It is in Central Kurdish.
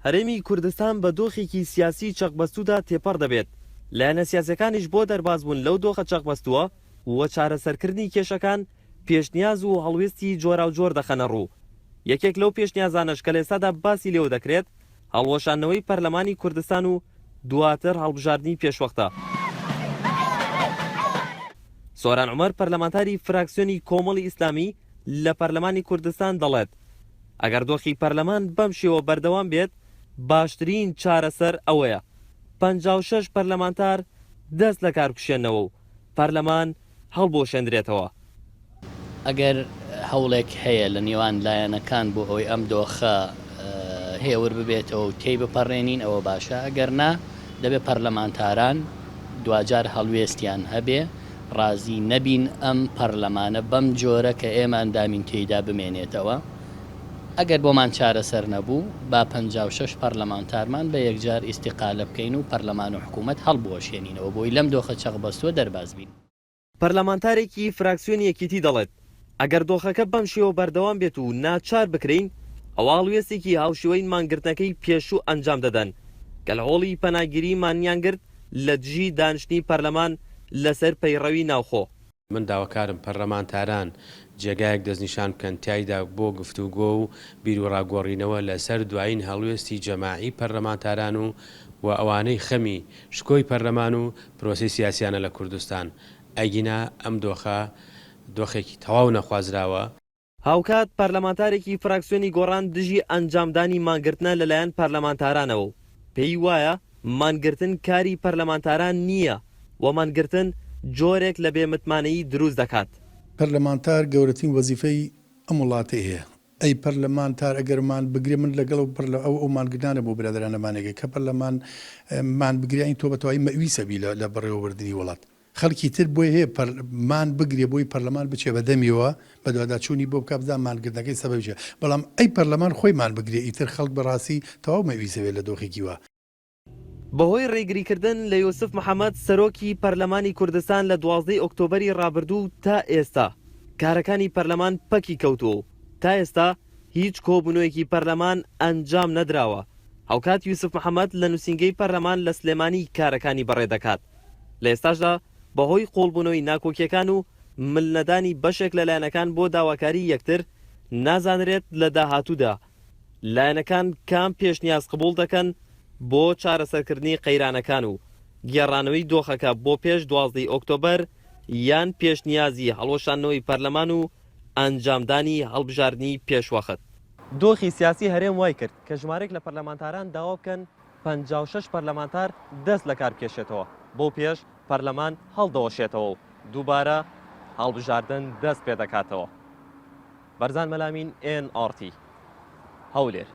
هەرێمی کوردستان بە دۆخێکی سیاسی چەقبەستوودا تێپەڕ دەبێت، لایەنە سیاسیەکانیش بۆ دەربازبوون لەو دۆخە چەقبەستووە و چارەسەرکردنی کێشەکان پێشنیاز و هەڵوێستی جۆراوجۆر دەخەنەڕوو. یەکێک لەو پێشنیازانەش کە لە ئێستادا باسی لێوە دەکرێت، هەڵوەشاندنەوەی پەرلەمانی کوردستان و دواتر هەڵبژاردنی پێشوەختە. سۆران عومەر پەرلەمانتاری فراکسیۆنی کۆمەڵی ئیسلامی لە پەرلەمانی کوردستان دەڵێت، ئەگەر دۆخی پەرلەمان بەم شێوە بەردەوام بێت، باشترین چارەسەر ئەوەیە 56 پەرلەمانتار دەست لەکاربکشێنەوە و پەرلەمان هەڵبوەشێندرێتەوە. ئەگەر هەوڵێک هەیە لە نێوان لایەنەکان بۆ ئەوەی ئەم دۆخە هێور ببێتەوە و تێی بپەڕێنین ئەوە باشە، ئەگەر نا دەبێ پەرلەمانتاران دواجار هەڵوێستیان هەبێ، ڕازی نەبین ئەم پەرلەمانە بەم جۆرە کە ئێمە ئەندامین تێیدا بمێنێتەوە، ئەگەر بۆمان چارەسەر نەبوو با 56 پەرلەمانتارمان بە یەکجار ئیستیقالە بکەین و پەرلەمان و حکوومەت هەڵبوەشێنینەوە بۆی لەم دۆخە چەقبەستووە دەرباز بین. پەرلەمانتارێکی فراکسیۆنی یەکیتی دەڵێت، ئەگەر دۆخەکە بەم شێوە بەردەوام بێت و ناچار بکرێین، ئەوا هەڵوێستێکی هاوشێوەی مانگرتنەکەی پێشوو ئەنجام دەدەن، کە لە هۆڵی پەناگیری مانیان گرت لە دژی دانیشتنی پەرلەمان لەسەر پەیڕەوی ناوخۆ. من داواکارم پەرلەمانتاران جێگایەک دەستنیشان بکەن تیایدا بۆ گفتوگۆ و بیروڕاگۆڕینەوە لەسەر دوایین هەڵوێستی جەماعی پەرلەمانتاران و و ئەوانەی خەمی شکۆی پەرلەمان و پرۆسەی سیاسیانە لە کوردستان، ئەگینا ئەم دۆخە دۆخێکی تەواو نەخوازراوە. هاوکات پەرلەمانتارێکی فراکسیۆنی گۆڕان دژی ئەنجامدانی مانگرتنە لەلایەن پەرلەمانتارانەوە و پێی وایە مانگرتن کاری پەرلەمانتاران نییە و مانگرتن جۆرێک لە بێ متمانەیی دروست دەکات. پەرلەمانتار گەورەترین وەزیفەی ئەم وڵاتەی هەیە، ئەی پەرلەمانتار ئەگەر مان بگرێ من لەگەڵ ئەو پەرلە ئەو ئەو مانگرتنانە بۆ برادەران لە کە پەرلەمان مان بگرێ ئەین تۆ بە تەواوی مەئویسە بی لە بەڕێوەبردنی وڵات. خەڵکی تر بۆی هەیە پەر مان بگرێ بۆی پەرلەمان بچێ بە دەمیەوە بەدواداچوونی بۆ بکا بزان مانگرتنەکەی سەبەبی چیە بەڵام ئەی پەرلەمان خۆی مان بگرێ ئیتر خەڵک بەڕاستی تەواو مەئویسە بێ لە دۆخێکی وا. بەهۆی ڕێگریکردن لە یوسف محەمەد سەرۆکی پەرلەمانی کوردستان لە 12 ی ئۆکتۆبەری ڕابردوو و تا ئێستا کارەکانی پەرلەمان پەکی کەوتووە و تا ئێستا هیچ کۆبوونەوەیەکی پەرلەمان ئەنجام نەدراوە، هاوکات یوسف محەمەد لە نووسینگەی پەرلەمان لە سلێمانی کارەکانی بەڕێدەکات. لە ئێستاشدا بەهۆی قوڵبوونەوەی ناکۆکییەکان و ملنەدانی بەشێک لە لایەنەکان بۆ داواکاری یەکتر، نازانرێت لە داهاتوودا لایەنەکان کام پێشنیاز قبوڵ دەکەن بۆ چارەسەرکردنی قەیرانەکان و گێڕانەوەی دۆخەکە بۆ پێش 12 ی ئۆکتۆبەر یان پێشنیازی هەڵوەشاندنەوەی پەرلەمان و ئەنجامدانی هەڵبژاردنی پێشوەخت. دۆخی سیاسی هەرێم وایکرد کە ژمارەیەک لە پەرلەمانتاران داوا بکەن 56 پەرلەمانتار دەست لەکار بکێشێتەوە، بەو پێیەش پەرلەمان هەڵدەوەشێتەوە و دووبارە هەڵبژاردن دەست پێدەکاتەوە. بەرزان مەلامین، ئێن ئاڕ تی، هەولێر.